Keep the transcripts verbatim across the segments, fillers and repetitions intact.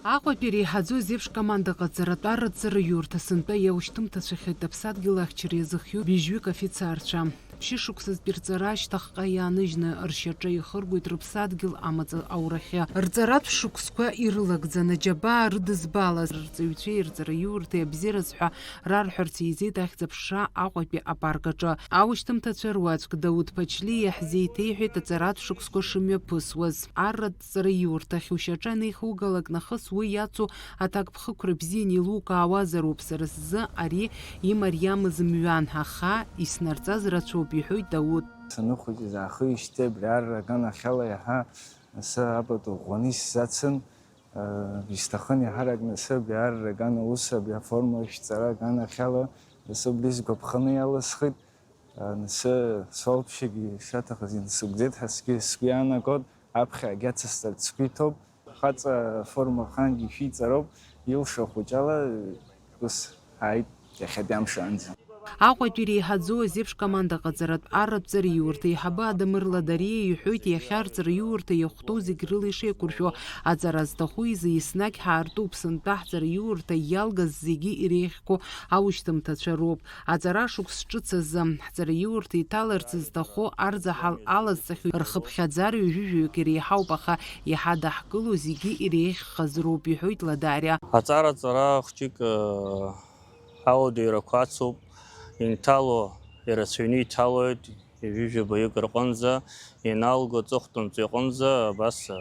Аҟәатәи иреиҳаӡоу азеиԥш команда ҟаҵаратә арраҵара иурҭа сынтәа иаушьҭымҭацәахеит аԥсадгьыл ахьчара иазыхиоу быжьҩык афицарцәа. Ԥшьышықәсазтәи рҵара ашьҭахьҟа иааныжьны ршьаҿа ихыргоит рыԥсадгьыл амаҵ аурахьы. Рҵаратә шықәсқәа ирылагӡаны, џьабаа рыдызбалаз, рҵаҩцәеи рҵараиурҭеи абзиараз ҳәа рарҳәарц еизеит ахьӡ-аԥша Аҟәатәи апарк аҿы. Аушьҭымҭацәа руаӡәк Дауҭ Ԥачлиа иаҳзеиҭеиҳәеит аҵаратә шықәсқәа шымҩаԥысуаз. Арратә ҵараиурҭахь ушьаҿа анеихугалак нахыс уи иацу аҭакԥхықәра бзианы еилукаауазароуп, сара сзы ари имариамыз мҩан, аха иснарҵаз рацәоуп, иҳәоит Дауҭ. Саныхәыҷыз аахижьҭеи абри арра аганахьала иаҳа асы апату ӷәӷәаны исзацын. Исҭахын иаҳаракны асы абри арра аган аус, абри аформа ашәҵара аганахьала асы убри сгәаԥханы иалысхит. Асы солԥшьагьы шаҭахыз инсыгӡеит ҳәа сгьы сгәы иаанагот, аԥхьа агьацысҵарц сгәы иҭоуп. Хаҵа форма ахаангьы ишәиҵароуп, илшо ахәыҷала ус ааит иахьатәи амш аанӡа. Аҟәатәи иреиҳаӡоу азеиԥш команда ҟаҵаратә арратә ҵараиурҭа аиҳабы Адамыр Ладариа иҳәоит, иахьа рҵараиурҭа иахәҭоу зегь рыла ишеиқәыршәо, аҵара зҭаху изы еснагь ҳаартуп, сынтәа ҳҵараиурҭа иалгаз зегьы иреиӷьқәоу аушьҭымҭацәа роуп. Аҵара шықәс ҿыц азы, ҳҵараиурҭа иҭаларц зҭаху арзаҳал алазҵахьоу рхыԥхьаӡара ҩажәи жәаҩык иреиҳауп, аха иҳадаҳкыло зегьы иреиӷьхаз роуп, иҳәоит Ладариа. Аҵара ҵара хәҷык, э, ауадаҩрақәа ацуп, инҭало ирацәаҩны иҭалоит, ҩажәи жәабаҩык рҟынӡа, ианалго аҵыхәтәантәи аҟынӡа, абас, э,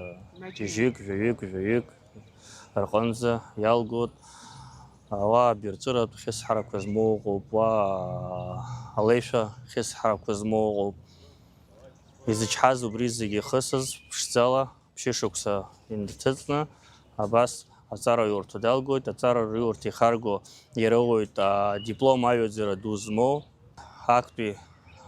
ҩажәик, жәаҩик, жәаҩик рҟынӡа иалгоит. Ауаа абирҵәыратә хьысҳарақәа змоу ыҟоуп, уа алеишәа хьысҳарақәа змоу ыҟоуп. Изычҳаз убри зегьы ихысыз ԥшӡала ԥшьышықәса инарҭыҵны, абас аҵараиурҭа далгоит. Аҵараиурҭа ихарго иароуеит адиплом аҩаӡара ду змоу, актәи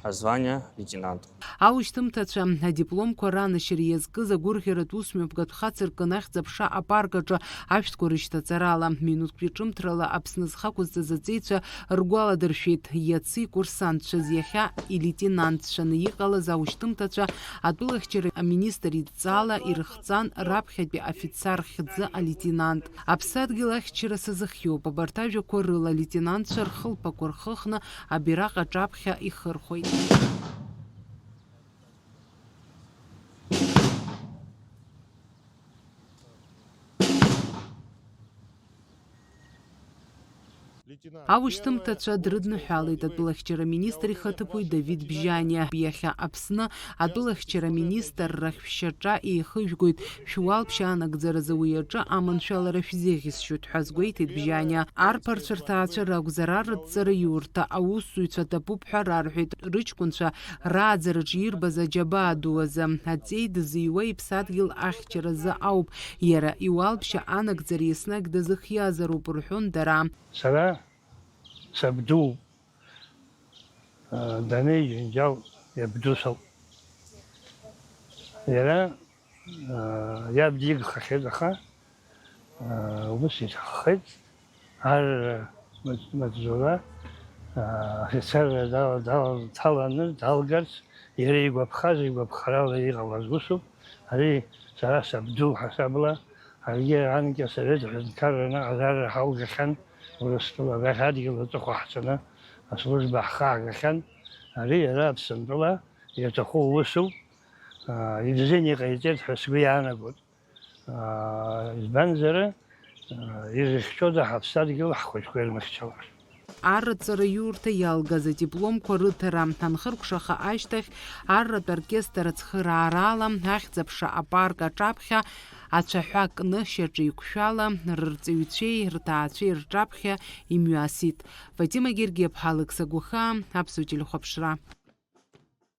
азвание леитенант. Аушьҭымҭацәа адипломқәа ранашьара иазкыз агәырӷьаратә усмҩаԥгатә хацыркын ахьӡ-аԥша апарк аҿы ашәҭқәа рышьҭаҵарала, минуҭктәи ҿымҭрала Аԥсны зхы ақәызҵаз аҵеицәа ргәаладыршәеит, иацы икурсантцәаз, иахьа илеитенантцәаны иҟалаз аушьҭымҭацәа атәылахьчара аминистр идҵала ирыхҵан раԥхьатәи афицар хьӡы алеитенант. Аԥсадгьыл ахьчара сазыхиоуп, абарҭ ажәақәа рыла алеитенантцәа рхылԥақәа рхыхны абираҟ аҿаԥхьа ихырхәеит. Аушьҭымҭацәа дрыдныҳәалеит атәылахьчара министр ихаҭыԥуаҩ Давид Бжьаниа. Иахьа Аԥсны атәылахьчара министрра шәшьаҿа еихыжәгоит. Шәуалԥшьа анагӡаразы уи аҿы аманшәалара шәзеиӷьысшьоит ҳәа азгәеиҭеит Бжьаниа. Арԥарцәа рҭаацәа ракәзар, арратә ҵараиурҭа аусзуҩцәа ҭабуп ҳәа рарҳәеит. Рыҷкәынцәа рааӡараҿы ирбаз аџьабаа ду азы, аҵеи дызыҩуа иԥсадгьыл ахьчаразы ауп. Иара иуалԥшьа анагӡара еснагь дазыхиазароуп рҳәон дара. Сара сабду, а, данеи џьынџьал иабду соуп. Иара, а, иаб дигхахьеит, аха, а, ус иҭаххеит, ар маҵ-, маҵзура, а, афицерра дал-, дал-, дҭаланы далгарц, иара игәаԥхаз игәаԥхарала иҟалаз усуп. Ари сара сабду ҳасабла, ҳаргьы анкьа асовет ҳәынҭқарра аҟазара ҳалгахьан, Урыстәыла абрахь адгьыл аҵыхәа ҳцаны аслужба ҳхаагахьан. Ари иара Аԥсынтәыла иаҭаху усуп, аа, ибзианы иҟаиҵеит ҳәа сгәы иаанагоит. Аа, избанзар, аа, ирыхьчода ҳаԥсадгьыл ҳхәыҷқәа ирмыхьчалар? Арраҵара иурҭа иалгаз адипломқәа рыҭара анхыркәшаха ашьҭахь, арратә оркестр ацхыраарала ахьӡ-аԥша апарк аҿаԥхьа ацәаҳәа кны шьаҿа еиқәшәала рырҵаҩцәеи рҭаацәеи рҿаԥхьа имҩасит. Фатима Гергиаԥҳа, Алықьса Гәыхаа, Аԥсуа телехәаԥшра.